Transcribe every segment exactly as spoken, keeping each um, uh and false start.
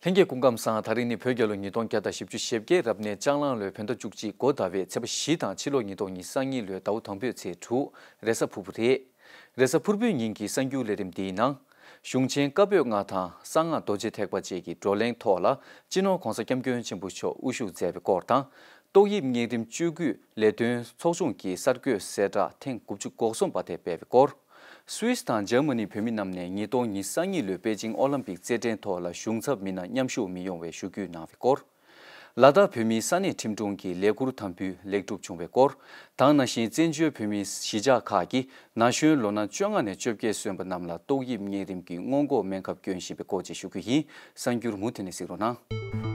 ལྷན་རྒྱས་སྐུ་ཁམས་བཟང་། དེ་རིང་ནི་བོད་རྒྱལ་ལོ་ཉིས་སྟོང་བརྒྱ་དང་བཞི་བཅུ་ཞེ་བརྒྱད། རབ་གནས་ལྕགས་གླང་ལོའི་བོད་ཟླ་བཅུ་གཅིག་འགོ་ཟླ་བའི་ཚེས་པ་བཞི་དང་ཕྱི་ལོ་ཉིས་སྟོང་ཉི་ཤུ་རྩ་གཉིས་ལོའི་ཟླ་བ་དང་པོའི་ཚེས་དྲུག་རེས་གཟའ་ཕུར་བུ་རེད། རེས་གཟའ་ཕུར་བུའི་ཉིན་གྱི་གསར་འགྱུར་ལས་རིམ་འདིའི་ནང་། གཞུང་ཆེན་བཀའ་པོད་ལྔ་དང་གསང་སྔགས་རྡོ་རྗེ་ཐེག་པ་བཅས་ཀྱི་བགྲོ་གླེང་ཐོག་ལ། སྤྱི་ནོར་༧གོང་ས་༧སྐྱབས་མགོན་ཆེན་པོ་མཆོག་དབུ་བཞུགས་མཛད་པའི་སྐོར་དང་། ཏོག་དབྱིབས་གཉན་རིམས་བཅོས་བསྒྱུར་ལས་དོན་ཚོགས་ཆུང་གི་གསར་འགོད་གསལ་བསྒྲགས་ཐེངས་དགུ་བཅུ་གོ་གསུམ་པ་དེ་སྤེལ་བའི་སྐོར། སུད་སི་དང་འཇར་མ་ནིའི་བོད་མི་རྣམས་ནས་ཉིས་སྟོང་ཉི་ཤུ་རྩ་གཉིས་ལོའི་པེ་ཅིང་ཨོ་ལིམ་པིག་རྩེད་འགྲན་ཐོག་ལ་གཞུང་ཚབ་མི་སྣ་མཉམ་ཞུགས་མི་ཡོང་བའི་ཞུ་སྐུལ་གནང་བའི་སྐོར། ལ་དྭགས་བོད་མིའི་ས་གནས་ཁྲིམས་དྲུང་གི་ལས་ཁུར་དམ་འབུལ་ལེགས་གྲུབ་བྱུང་བའི་སྐོར། དེ་ནང་བཞིན་བཙན་བྱོལ་བོད་མིའི་གཞིས་ཆགས་ཁག་གི་ན་གཞོན་ལོ་ན་བཅོ་ལྔ་ནས་བཅོ་བརྒྱད་སོན་པ་རྣམས་ལ་ཏོག་དབྱིབས་གཉན་རིམས་ཀྱི་སྔོན་འགོག་སྨན་ཁབ་སྐྱོན་བཞིན་པའི་སྐོར་བཅས་ཞུ་རྒྱུ་ཡིན། གསར་འགྱུར་མུ་མཐུད་ནས་གཟིགས་རོགས་གནང་།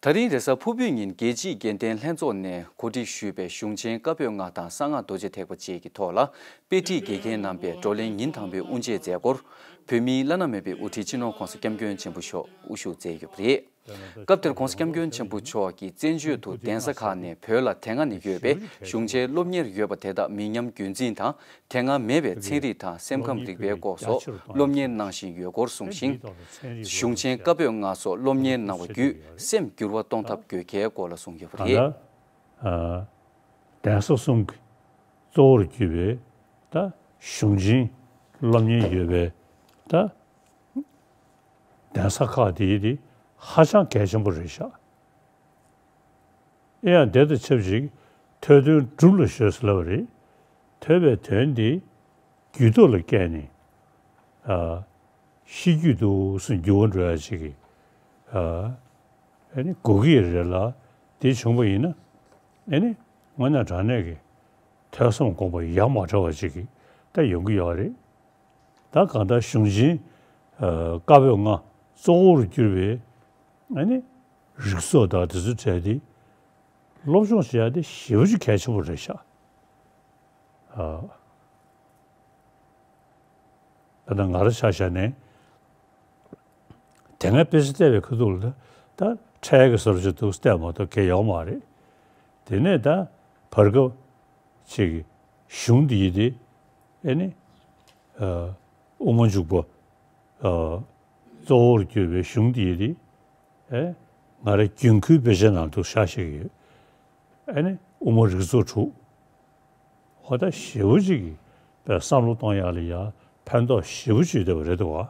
ད་རིང་རེས་གཟའ་ཕུར་བུའི་ཉིན་རྒྱལ་སྤྱིའི་དགེ་ལྡན་ལྷན་ཚོགས་ནས་གོ་སྒྲིག་ཞུས་པའི་གཞུང་ཆེན་བཀའ་པོད་ལྔ་དང་གསང་སྔགས་རྡོ་རྗེ་ཐེག་པ་བཅས་ཀྱི་ཐོག་ལ། དཔེ་ཁྲིད་དགེ་རྒན་རྣམ་པས་བགྲོ་གླེང་ཉིན་དང་པོའི་དབུ་འབྱེད་མཛད་སྐོར། བོད་མིའི་བླ་ན་མེད་པའི་དབུ་ཁྲིད་སྤྱི་ནོར་༧གོང་ས་༧སྐྱབས་མགོན་ཆེན་པོ་མཆོག་དབུ་བཞུགས་མཛད་ཡོད་པ་རེད། སྐབས་དེར་༧གོང་ས་༧སྐྱབས་མགོན་ཆེན་པོ་མཆོག་གིས་བཙན་བྱོལ་དུ་གདན་ས་ཁག་ནས་བོད་ལ་དེ་སྔ་ནས་ཡོད་པའི་གཞུང་ཆེན་སློབ་གཉེར་ཡོད་པ་དེ་དག་མི་ཉམས་རྒྱུན་འཛིན་དང་། དེ་སྔ་མེད་པའི་ཚན་རིག་དང་སེམས་ཁམས་རིག་པའི་སྐོར་སོགས་སློབ་གཉེར་གནང་བཞིན་ཡོད་སྐོར་གསུངས་ཤིང་། གཞུང་ཆེན་བཀའ་པོད་ལྔ་སོགས་སློབ་གཉེར་གནང་བ་བརྒྱུད་སེམས་འགྱུར་བ་གཏོང་ཐབས་དགོས་གལ་སྐོར་ལ་གསུངས་ཡོད་པ་རེད། ད་ལྟ་གདན་ས་གསུམ་གྱི་གཙོ་བོར་གྱུར་པའི་ད་གཞུང་ཆེན་སློབ་གཉེར་ཡོད་པའི་ད་གདན་ས་ཁག་དེ་དེ་ཧ་ཅང་གལ་ཆེན་པོ་རེད་ཤག་ཨེ་ཡང་དེ་དང་ཆབས་ཅིག་ཐོས་དོན་སྒྲུབ་ལ་གཞོལ་ཟེར་ལབ་པ་རེད། ཐོས་པའི་དོན་དེ་རྒྱུད་ཐོག་ལ་བསྐྱལ་ནས། ཨ། ཤེས་རྒྱུད་དུ་སུ་འགྱུར་བ་འགྲོ་ཡ་ཅིག་གི། ཨ། ཨ་ནི་དགོས་ཀྱི་རེད་ལ། དེ་བྱུང་བ་ཡིན་ན། ཨ་ནི་དངོས་གནས་དྲང་གནས་ཀྱི་ཐོས་བསམ་སྒོམ་པ་ཡ་མ་བྲལ་བ་ཅིག་གི་ད་ཡོང་གི་ཡོད་རེད། ད་གང་ལྟར་གཞུང་ཆེན་ཨ་བཀའ་པོད་ལྔ་གཙོ་བོར་གྱུར་པའི་ཨ་ནི་རིགས་ཚོགས་དང་དེ་ཚོ་བྲལ་ཏེ་སློབ་སྦྱོང་བྱེད་ཡ་དེ་ཞེ་པོ་ཅིག་གལ་ཆེན་པོ་རེད་ཤག་ཨ། ད་ལྟ་ང་རང་ཆ་བཞག་ནས་དེ་སྔ་དཔེ་ཆ་བལྟས་པའི་ཁ་ཐུག་ལ་ད་འཕྲལ་གྱི་བཟོ་འདྲ་ཅིག་འདུག་བལྟས་མ་གཏོགས་གལ་ཡོད་མ་རེད། དེ་ནས་ད་བར་སྐབས་ཅིག་གཞུང་འདི་ཡི་དེ་ཨེ་ནི་ཨ་དབུ་མ་འཇུག་པ་ཨ་གཙོ་བོར་གྱུར་པའི་གཞུང་འདི་ཡི་དེ་ཨེ་ང་རའི་རྒྱུན་མཁོའི་དཔེ་ཆའི་ནང་དུ་ཤར་ཤེས་ཀྱི་ཡོད། ཨེ་ནི་དབུ་མ་རིགས་ཚོགས་དྲུག་ཧོ་ད་ཞེ་པོ་ཅིག་གི་བསམ་བློ་གཏོང་ཡག་ལ་ཡ་ཕན་ཐོགས་ཞེ་པོ་ཅིག་ཡོད་པ་རེད་འདུག་བ།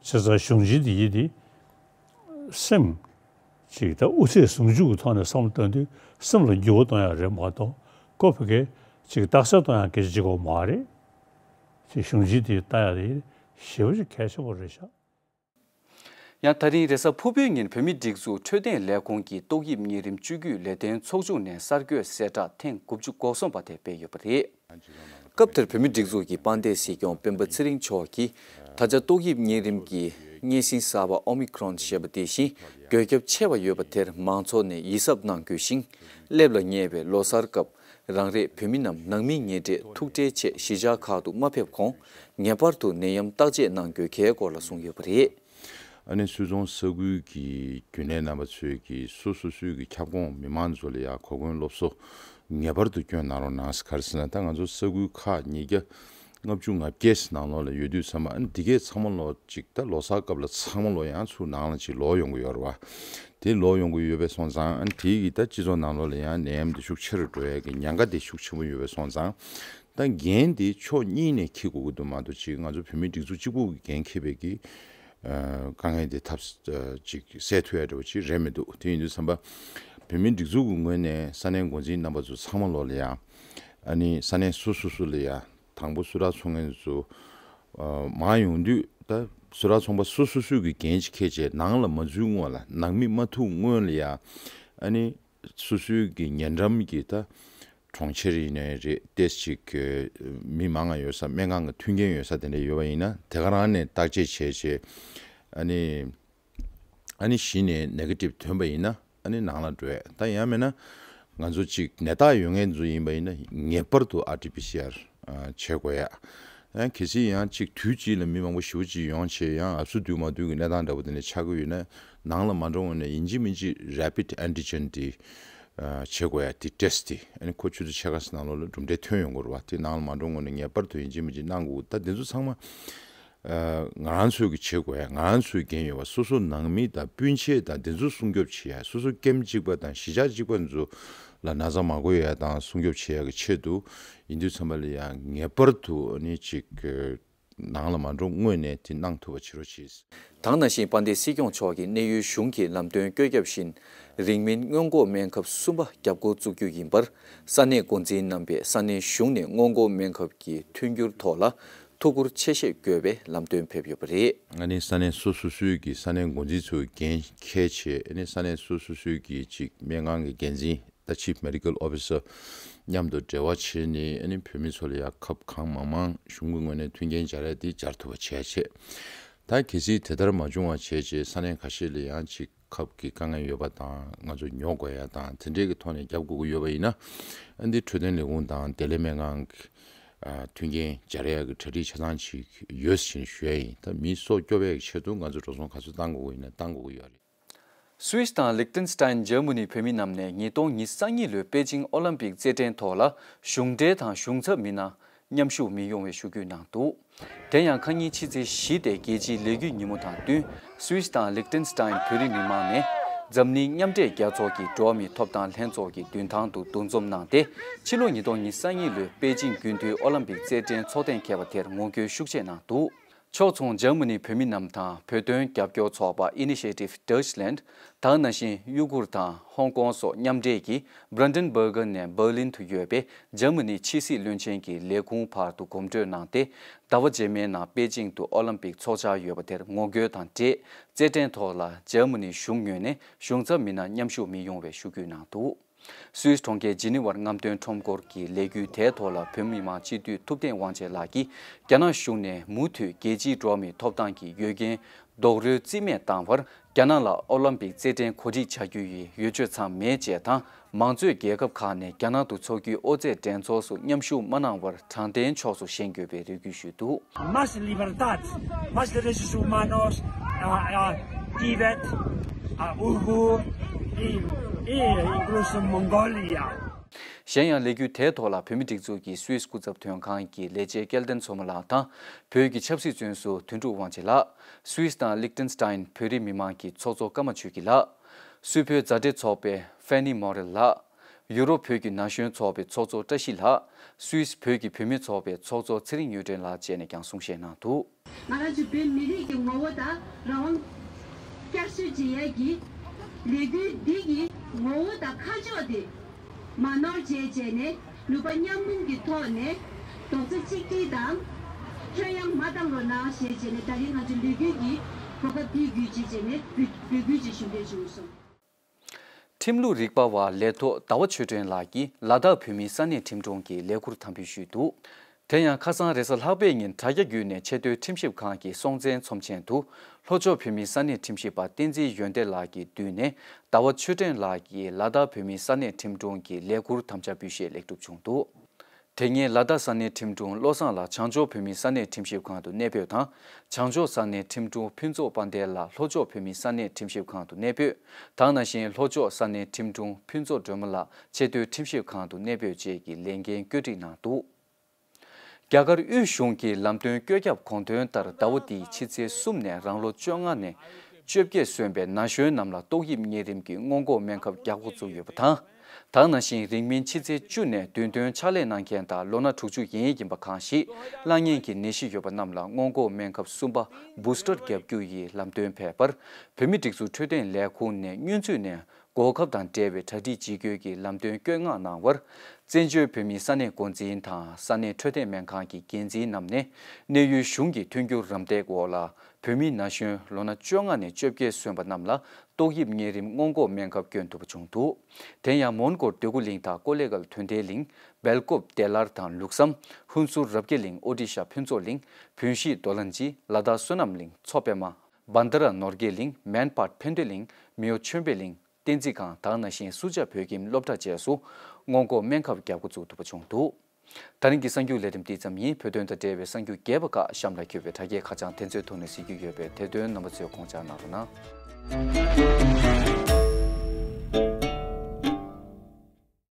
བྱས་ཙང་གཞུང་ཆེན་འདི་ཡི་འདི་སེམས་ཅིག་ད་དབུ་ཚད་ཟུང་འཇུག་གི་ཐོག་ནས་བསམ་བློ་གཏོང་དུས་སེམས་ལ་འགྱུར་བ་གཏོང་ཡག་རེད་མ་གཏོགས་ཁོ་ཕ་གི་ཅིག་རྟགས་གསལ་གཏོང་ཡག་སྐད་ཆ་ཅིག་གོ་མ་རེད། ཅིག་གཞུང་ཆེན་འདི་ལྟ་ཡག་དེ་ཞེ་པོ་ཅིག་གལ་ཆེན་པོ་རེད་ཤག་ཡང་ད་རིང་རེས་གཟའ་ཕུར་བུའི་ཉིན་བོད་མིའི་སྒྲིག་འཛུགས་འཕྲོད་བསྟེན་ལས་ཁུངས་ཀྱི་ཏོག་དབྱིབས་གཉན་རིམས་བཅོས་བསྒྱུར་ལས་དོན་ཚོགས་ཆུང་ནས་གསར་འགོད་གསལ་བསྒྲགས་ཐེངས་དགུ་བཅུ་གོ་གསུམ་པ་དེ་སྤེལ་ཡོད་པ་རེད། སྐབས་དེར་བོད་མིའི་སྒྲིག་འཛུགས་ཀྱི་དཔལ་ལྡན་སྲིད་སྐྱོང་སྤེན་པ་ཚེ་རིང་མཆོག་གིས་ད་ཆ་ཏོག་དབྱིབས་གཉན་རིམས་ཀྱི་གཉན་སྲིན་གསར་པ་ཨོ་མི་ཁྲོན་ཞེས་པ་དེ་བཞིན་འགོས་ཁྱབ་ཆེ་བ་ཡོད་པ་དེར་མང་ཚོགས་ནས་ཡིད་གཟབ་གནང་དགོས་ཤིང་། སླེབས་ལ་ཉེ་བའི་ལོ་གསར་སྐབས། རང་རེའི་བོད་མི་རྣམས་ནང་མིའི་ཉེ་འབྲེལ་ཐུག་འཕྲད་ཆེད་གཞིས་ཆགས་ཁག་ཏུ་མ་ཕེབས་གོང་། ངེས་པར་དུ་ནད་ཡམས་བརྟག་དཔྱད་གནང་དགོས་གལ་སྐོར་ལ་གསུངས་ཡོད་པ་རེད། ཨ་ནི་སུད་ཚོང་ས་ཁུལ་གྱི་རྒྱུན་ལས་རྣམ་པ་ཚོས་ཀྱིས་སོ་སོ་སོའི་གི་ཁྱབ་ཁོངས་མི་མང་ཚོ་ལ་ཡང་གོ་སྐོན་སློབ་གསོ་ངེས་པར་དུ་སྐྱོན་གནང་རོགས་གནང་། ག་རེ་ཟེར་ན་ད་ང་ཚོ་ས་ཁུལ་ཁག་ཉིས་བརྒྱ་ལྔ་བཅུ་ང་བརྒྱད་ནང་ལོགས་ལ་ཡོད་དུས་ཚང་མ་ཨ་ནི་འདི་གས་ཚང་མ་ལོགས་ཅིག་ད་ལོ་གསར་སྐབས་ལ་ཚང་མ་ལོགས་ཡང་ཚུར་ནང་ལ་ཅིག་ལོག་ཡོང་གི་ཡོད་རེད་བ། དེ་ལོག་ཡོང་གི་ཡོད་པའི་སོང་ཙང་ཨ་ནི་དེ་གི་ད་སྤྱི་ཚོགས་ནང་ལོགས་ལ་ཡང་ནད་ཡམས་དེ་ཤུགས་ཆེ་རུ་འགྲོ་ཡས་ཀྱི་ཉེན་ཁ་དེ་ཤུགས་ཆེན་པོ་ཡོད་པའི་སོང་ཙང་། ད་འགན་དེ་ཕྱོགས་གཉིས་ནས་འཁྱེར་དགོས་ཀྱི་འདུག་མ་གཏོགས་ཅིག་ང་ཚོ་བོད་མིའི་སྒྲིག་འཛུགས་གཅིག་པུ་གི་འགན་འཁྱེར་བའི་གི་ཨ་དཀའ་ངལ་དེ་ཐབས་ཨ་ཅིག་སེལ་ཐུབ་ཡ་འདྲ་བོ་ཅིག་རེད་མི་འདུག་དེ་ཡིན་དུས་ཙམ་པ་བོད་མིའི་སྒྲིག་འཛུགས་ཀྱི་ངོས་ནས་ས་གནས་འགོ་འཛིན་རྣམ་པ་ཚོ་ཚང་མ་ལོགས་ལ་ཡང་ཨ་ནི་ས་གནས་སོ་སོ་སོ་ལ་ཡང་དང་པོ་སུ་རག་ཚོང་མཁན་ཚོ་ཨ་མར་ཡོང་དུས་ད་སུ་རག་ཚོང་པ་སོ་སོ་སོའི་གི་འགན་ཅིག་འཁྱེར་བྱས་ནང་ལ་མ་འཛུལ་སྔོན་ལ་ནང་མི་མ་ཐུག་སྔོན་ལ་ཡང་ཨ་ནི་སོ་སོའི་གི་ཉེ་འགྲམ་གྱི་ད་གྲོང་ཁྱེར་ཡིན་ནའི་རེད། ཏེས་ཅིག་གི་མི་མང་ང་ཡོད་ས་སྨན་ཁང་གི་མཐུན་རྐྱེན་ཡོད་ས་དེ་འདྲ་ཡོད་པ་ཡིན་ན་དེ་ག་རང་ནས་བརྟག་དཔྱད་བྱས་བྱས་ཨ་ནི། ཨ་ནི་གཞི་ནས་ནེ་གེ་ཊིབ་ཐོན་པ་ཡིན་ན་ཨ་ནི་ནང་ལ་འགྲོ་ཡ། ད་ཡང་མིན་ན་ང་ཚོ་གཅིག་ནད་རྟགས་ཡོད་མཁན་ཚོ་ཡིན་པ་ཡིན་ན་ངེས་པར་དུ་ཨར་ཊི་པི་སི་ཨར་ བྱེད་དགོས་ཡ། ཡང་གལ་སྲིད་ཡང་གཅིག་དུས་གཅིག་ལ་མི་མང་པོ་ཞེ་པོ་ཅིག་ཡོང་བྱས་ཡང་ཨབ་སུ་བསྡུ་མ་བསྡུ་གི་གནས་སྟངས་འདྲ་པོ་དེ་འདྲ་ཆགས་ཀྱི་ཡོད་ན། ནང་ལ་མ་འགྲོ་སྔོན་ནས་ཡིན་གཅིག་མིན་གཅིག་rapid antigen་དེ་བྱེད་དགོས་ཡ། དེ་test་དེ་ཨ་ནི་ཁོ་ཆུ་ཚོད་ཕྱེད་ཀ་ཙམ་ནང་ལོགས་ལ་གྲུབ་འབྲས་ཐོན་ཡོང་གི་རེད་བ། དེ་ནང་ལ་མ་འགྲོ་སྔོན་ནས་ངེས་པར་དུ་ཡིན་གཅིག་མིན་གཅིག་གནང་དགོས། ད་དེ་ཚོ་ཚང་མ་ང་རང་ཚོས་ཀྱི་བྱེད་དགོས་ཡ། ང་རང་ཚོས་འགན་ཡོད་པ། སོ་སོ་ནང་མི་དང་སྤུན་མཆེད་དང་དེ་ཚོ་སྲུང་སྐྱོབ་བྱེད་ཡ། སོ་སོ་ཁྱིམ་གཅིག་པ་དང་གཞིས་ཆགས་གཅིག་པ་ཚོ་ལ་ན་ཚ་མ་འགོ་ཡ་དང་སྲུང་སྐྱོབ་བྱེད་ཡ་གི་ཆེད་དུ་ཡིན་དུས་ཙམ་པ་ལ་ཡང་ངེས་པར་དུ་ཨ་ནི་ཅིག་ནང་ལ་མ་འགྲོ་སྔོན་ནས་དེ་གནང་ཐུབ་པ་བྱེད་རོགས་གྱིས། དེ་ནང་བཞིན་དཔལ་ལྡན་སྲིད་སྐྱོང་མཆོག་གིས་གནས་ཡུལ་གཞུང་གི་ལམ་སྟོན་བཀོད་ཁྱབ་བཞིན། རིང་མིན་སྔོན་འགོག་སྨན་ཁབ་གསུམ་པ་རྒྱབ་འགོ་བཙུགས་རྒྱུ་ཡིན་པར། ས་གནས་འགོ་འཛིན་རྣམ་པས་ས་གནས་གཞུང་ནས་སྔོན་འགོག་སྨན་ཁབ་ཀྱི་མཐུན་འགྱུར་ཐོག་ལ་ཐུགས་ཁུར་ཆེ་བཞེས་དགོས་པའི་ལམ་སྟོན་ཕེབས་ཡོད་པ་རེད། ཨ་ནི་ས་གནས་སོ་སོ་སོའི་གི་ས་གནས་འགོ་འཛིན་ཚོའི་འགན་འཁྱེར་བྱས། ཨ་ནི་ས་གནས་སོ་སོ་སོའི་གི་ཅིག་སྨན་ཁང་གི་འགན་འཛིན། ད་Chief Medical Officer་མཉམ་དུ་འབྲེལ་བ་བྱས་ནས། ཨ་ནི་བོད་མི་ཚོ་ལ་ཡང་ཁབ་གང་མང་མང་གཞུང་གི་ངོས་ནས་མཐུན་རྐྱེན་སྦྱར་ཡ་དེ་སྦྱར་ཐུབ་པ་བྱས་བྱས། ད་གལ་སྲིད་དེ་ལྟར་མ་བྱུང་བ་བྱས་བྱས་ས་གནས་ཁ་ཤས་ལ་ཡང་ཅིག་ཁབ་ཀྱི་དཀའ་ངལ་ཡོད་པ་དང་། ང་ཚོ་ཉོ་དགོས་ཡ་དང་དེ་འདྲས་ཀྱི་ཐོག་ནས་རྒྱབ་དགོས་ཀྱི་ཡོད་པ་ཡིན་ན། ཨ་འདི་འཕྲོད་བསྟེན་ལས་ཁུངས་དང་བདེ་ལེགས་སྨན་ཁང་གི་ཨ་མཐུན་རྐྱེན་སྦྱར་ཡ་གི་གྲ་སྒྲིག་ཆ་ཚང་ཅིག་ཡོད་ཟེར་ཞུ་ཡ་ཡིན། ད་མིའི་སྲོག་སྐྱོབ་ཡ་གི་ཆེད་དུ་ང་ཚོ་འགྲོ་སོང་ག་ཚོད་བཏང་དགོས་ཀྱི་ཡིན་ན་བཏང་དགོས་ཀྱི་ཡོད་རེད། སུད་སི་དང་ལིག་ཏེན་སི་ཏན་འཇར་མ་ནི་བོད་མི་རྣམས་ནས་ཉིས་སྟོང་ཉི་ཤུ་རྩ་གཉིས་ལོའི་པེ་ཅིང་ཨོ་ལིམ་པིག་རྩེད་འགྲན་ཐོག་ལ་གཞུང་འབྲེལ་དང་གཞུང་ཚབ་མི་སྣ་མཉམ་ཞུགས་མི་ཡོང་བའི་ཞུ་སྐུལ་གནང་འདུག་དེ་ཡང་ཁ་ཉིན་ཕྱི་ཚེས་བཞི་སྟེ་རྒྱལ་སྤྱིའི་ལས་འགུལ་ཉིན་མོ་དང་བསྟུན། སུད་སི་དང་ལིག་ཏེན་སི་ཏན་བོད་རིགས་མི་མང་ནས་འཛམ་གླིང་མཉམ་འབྲེལ་རྒྱལ་ཚོགས་ཀྱི་འགྲོ་བ་མིའི་ཐོབ་ཐང་ལྷན་ཚོགས་ཀྱི་མདུན་ཐང་དུ་འདུ་འཛོམས་གནང་སྟེ། ཕྱི་ལོ་ཉིས་སྟོང་ཉི་ཤུ་རྩ་གཉིས་ལོའི་པེ་ཅིང་རྒྱུན་མཐུད་ཨོ་ལིམ་པིག་རྩེད་འགྲན་ཚོགས་ཐེངས་ཁེ་པ་དེར་ངོ་རྒོལ་ཤུགས་ཆེ་གནང་འདུག་ཕྱོགས་མཚུངས་འཇར་མ་ནི་བོད་མི་རྣམས་དང་བོད་དོན་རྒྱབ་སྐྱོར་ཚོགས་པ་Initiative Deutschland། དེ་ནང་བཞིན་གཡུ་གུར་དང་ཧོང་ཀོང་སོགས་མཉམ་འབྲེལ་གྱིས་Brandenburg་ནས་Berlin དུ་ཡོད་པའི་འཇར་མ་ནི་ཕྱི་སྲིད་བློན་ཆེན་གྱི་ལས་ཁུངས་བར་དུ་གོམ་བགྲོད་གནང་སྟེ། ཟླ་བ་རྗེས་མའི་ནང་པེ་ཅིང་དུ་ཨོ་ལིམ་པིག་འཚོགས་འཆར་ཡོད་པ་དེར་ངོ་རྒོལ་དང་འབྲེལ། རྩེད་འགྲན་ཐོག་ལ་འཇར་མ་ནི་གཞུང་ངོས་ནས་གཞུང་ཚབ་མི་སྣ་མཉམ་ཞུགས་མི་ཡོང་བའི་ཞུ་སྐུལ་གནང་འདུག་སུད་སི་གྲོང་ཁྱེར་ཇི་ནི་ཝར་རྔམ་སྟོན་ཁྲོམ་སྐོར་གྱི་ལས་འགུལ་དེའི་ཐོག་ལ་བོད་མི་མང་སྤྱི་འཐུས་ཐུབ་བསྟན་དབང་ཆེན་ལགས་ཀྱིས་རྒྱ་ནག་གཞུང་ནས་མུ་མཐུད་རྒྱལ་སྤྱིའི་འགྲོ་བ་མིའི་ཐོབ་ཐང་གི་ཡོད་འགན་རྡོག་རོལ་རྩིས་མེད་བཏང་བར། རྒྱ་ནག་ལ་ཨོ་ལིམ་པིག་རྩེད་འགྲན་གོ་སྒྲིག་བྱ་རྒྱུ་ཡི་འོས་ཆོས་ཚང་མེད་ཅེས་དང་། མང་གཙོའི་རྒྱལ་ཁབ་ཁག་ནས་རྒྱ་ནག་ཏུ་འཚོགས་རྒྱུའི་ཨོ་རྩེད་འགྲན་ཚོགས་སུ་མཉམ་ཞུགས་མ་གནང་བར་དྲང་བདེན་ཕྱོགས་སུ་བཞེངས་དགོས་པའི་རེ་སྐུལ་ཞུས་འདུག Más libertad, más derechos humanos, a, a Tíbet, a Uyghur y, y incluso Mongolia. གཞན་ཡང་ལས་འགུལ་དེའི་ཐོག་ལ་བོད་མི་སྒྲིག་འཛུགས་ཀྱི་སུད་སི་སྐུ་ཚབ་དོན་ཁང་གི་ལས་བྱེད་སྐལ་ལྡན་མཚོ་མོ་ལགས་དང་། བོད་ཀྱི་ཆབ་སྲིད་བཙོན་ཟུར་དོན་གྲུབ་དབང་ཆེན་ལགས། སུད་སི་དང་ལིག་ཏེན་སི་ཏན་བོད་རིགས་མི་མང་གི་ཚོགས་གཙོ་ཀརྨ་ཆོས་སྐྱིད་ལགས། སུད་བོད་མཛའ་འབྲེལ་ཚོགས་པའི་ཧྥན་ནི་མོ་རེལ་ལགས། ཡུ་རོབ་བོད་ཀྱི་ན་གཞོན་ཚོགས་པའི་ཚོགས་གཙོ་བཀྲ་ཤིས་ལགས། སུད་སི་བོད་ཀྱི་བུད་མེད་ཚོགས་པའི་ཚོགས་གཙོ་ཚེ་རིང་གཡུ་སྒྲོན་ལགས་བཅས་ནས་ཀྱང་གསུང་བཤད་གནང་འདུག་ང་རང་ཚོ་བོད་མི་རིགས་ཀྱི་ངོ་བོ་དང་རང་དབང་བསྐྱར་གསོ་བྱེད་ཡས་ཀྱི་ལས་འགུལ་འདི་གི་ངོ་བོ་དང་ཁ་ཕྱོགས་དེ་མ་ནོར་བྱས་བྱས་ནས་ནུས་པ་མཉམ་སྤུངས་ཀྱི་ཐོག་ནས་རྡོག་རྩ་གཅིག་སྒྲིལ་དང་ཁྱོན་ཡངས་མ་བཏང་རོགས་གནང་ཞེས་བྱས་ནས་ད་རིང་ང་ཚོ་ལས་འགུལ་གྱི་གོ་སྐབས་འདི་བརྒྱུད་བྱས་བྱས་ནས་འབོད་འབོད་སྐུལ་ཅིག་ཞུ་འདོད་བྱུང་སོང་། ཁྲིམས་ལུགས་རིག་པ་བ་ལས་ཐོག་ཟླ་བ་ཆོས་སྒྲོན་ལགས་ཀྱིས་ལ་དྭགས་བོད་མིའི་ས་གནས་ཁྲིམས་དྲུང་གི་ལས་ཁུར་དམ་འབུལ་ཞུས་འདུག་དེ་ཡང་ཁ་སང་རེས་གཟའ་ལྷག་པའི་ཉིན་དྲ་རྒྱ་བརྒྱུད་ནས་ཆེས་མཐོའི་ཁྲིམས་ཞིབ་ཁང་གི་སྲོང་བཙན་ཚོམས་ཆེན་དུ་ལྷོ་ཕྱོགས་བོད་མིའི་ས་གནས་ཁྲིམས་ཞིབ་པ་བསྟན་འཛིན་ཡོན་ཏན་ལགས་ཀྱིས་བསྡུས་ནས་ཟླ་བ་ཆོས་སྒྲོན་ལགས་ཀྱིས་ལ་དྭགས་བོད་མིའི་ས་གནས་ཁྲིམས་དྲུང་གི་ལས་ཁུར་དམ་བཅའ་འབུལ་བཞེས་ལེགས་གྲུབ་བྱུང་འདུག་དེ་སྔའི་ལ་དྭགས་ས་གནས་ཁྲིམས་དྲུང་བློ་བཟང་ལགས་བྱང་ཕྱོགས་བོད་མིའི་ས་གནས་ཁྲིམས་ཞིབ་ཁང་དུ་གནས་སྤོས་དང་། བྱང་ཕྱོགས་ས་གནས་ཁྲིམས་དྲུང་ཕུན་ཚོགས་དཔལ་ལྡན་ལགས་ལྷོ་ཕྱོགས་བོད་མིའི་ས་གནས་ཁྲིམས་ཞིབ་ཁང་དུ་གནས་སྤོས། དེ་ནང་བཞིན་ལྷོ་ཕྱོགས་ས་གནས་ཁྲིམས་དྲུང་ཕུན་ཚོགས་སྒྲོལ་མ་ལགས་ཆེས་མཐོའི་ཁྲིམས་ཞིབ་ཁང་དུ་གནས་སྤོས་བཅས་ཀྱི་ལས་འགན་བཀོད་སྒྲིག་གནང་འདུག་རྒྱ་གར་དབུས་གཞུང་གིས་ལམ་སྟོན་བཀོད་ཁྱབ་དགོངས་དོན་ལྟར་ཟླ་བ་འདིའི་ཕྱི་ཚེས་གསུམ་ནས་རང་ལོ་བཅོ་ལྔ་ནས་བཅོ་བརྒྱད་སོན་པའི་ན་གཞོན་རྣམས་ལ་ཏོག་དབྱིབས་གཉན་རིམས་ཀྱི་སྔོན་འགོག་སྨན་ཁབ་རྒྱག་འགོ་བཙུགས་ཡོད་པ་དང་། དེ་ནང་བཞིན་རིང་མིན་ཕྱི་ཚེས་བཅུ་ནས་བདུན་སྟོན་ཕྱག་ལས་གནང་མཁན་དང་ལོ་ན་དྲུག་ཅུ་ཡན་ཡིན་པ་གང་ཞིག་བླ་གཉན་གྱི་ནད་གཞི་ཡོད་པ་རྣམས་ལ་སྔོན་འགོག་སྨན་ཁབ་གསུམ་པ་Booster་རྒྱག་རྒྱུ་ཡི་ལམ་སྟོན་ཕེབས་པར། བོད་མིའི་སྒྲིག་འཛུགས་འཕྲོད་བསྟེན་ལས་ཁུངས་ནས་སྔོན་ཚུད་ནས་འགོག་ཁབ་དང་འབྲེལ་བའི་གྲ་སྒྲིག་ཇི་དགོས་ཀྱི་ལམ་སྟོན་བཀོད་མངགས་གནང་བར། བཙན་བྱོལ་བོད་མིའི་ས་གནས་འགོ་འཛིན་དང་ས་གནས་འཕྲོད་བསྟེན་སྨན་ཁང་གི་འགན་འཛིན་རྣམས་ནས་གནས་ཡུལ་གཞུང་གི་མཐུན་འགྱུར་རམ་འདེགས་འོག་ལ་བོད་མི་ན་གཞོན་ལོ་ན་བཅོ་ལྔ་ནས་བཅོ་བརྒྱད་སོན་པ་རྣམས་ལ་ཏོག་དབྱིབས་གཉན་རིམས་སྔོན་འགོག་སྨན་ཁབ་བསྐྱོན་ཐུབ་པ་བྱུང་འདུག་དེ་ཡང་མོན་གྷོར་འདོད་རྒུ་གླིང་དང་ཀོ་ལེ་གལ་ཐོན་ལྡན་གླིང་། སྦེལ་ཀོབ་བདེ་སླར་དང་ལུགས་བསམ། ཧུན་སུར་རབ་རྒྱས་གླིང་། ཨོ་ཌི་ཤ་ཕུན་ཚོགས་གླིང་། བོན་གཞིས་རྡོ་ལ་འཇི། ལ་དྭགས་བསོད་ནམས་གླིང་། མཚོ་པད་མ། བན་དྷ་ར་ནོར་རྒྱས་གླིང་། མན་སྤར་ཕན་བདེ་གླིང་། མེའོ་ཆོས་འཕེལ་གླིང་། བསྟན་འཛིན་སྒང་དེ་ནང་བཞིན་སུ་ཇཱ་བོད་ཁྱིམ་སློབ་གྲྭ་བཅས་སུ་སྔོན་འགོག་སྨན་ཁབ་རྒྱག་འགོ་བཙུགས་ཐུབ་པ་བྱུང་འདུག་ད་རིང་གི་གསར་འགྱུར་ལས་རིམ་འདི་ཙམ་ཡིན། བོད་དོན་དང་འབྲེལ་བའི་གསར་འགྱུར་རྒྱས་པ་ཁག་གཤམ་ལ་གྱུར་པའི་དྲ་རྒྱའི་ཁ་བྱང་དེ་ཚོའི་ཐོག་ནས་གཟིགས་རྒྱུ་ཡོད་པས། དེ་དོན་རྣམ་པ་ཚོས་དགོངས་འཇགས་གནང་རོགས་གནང་།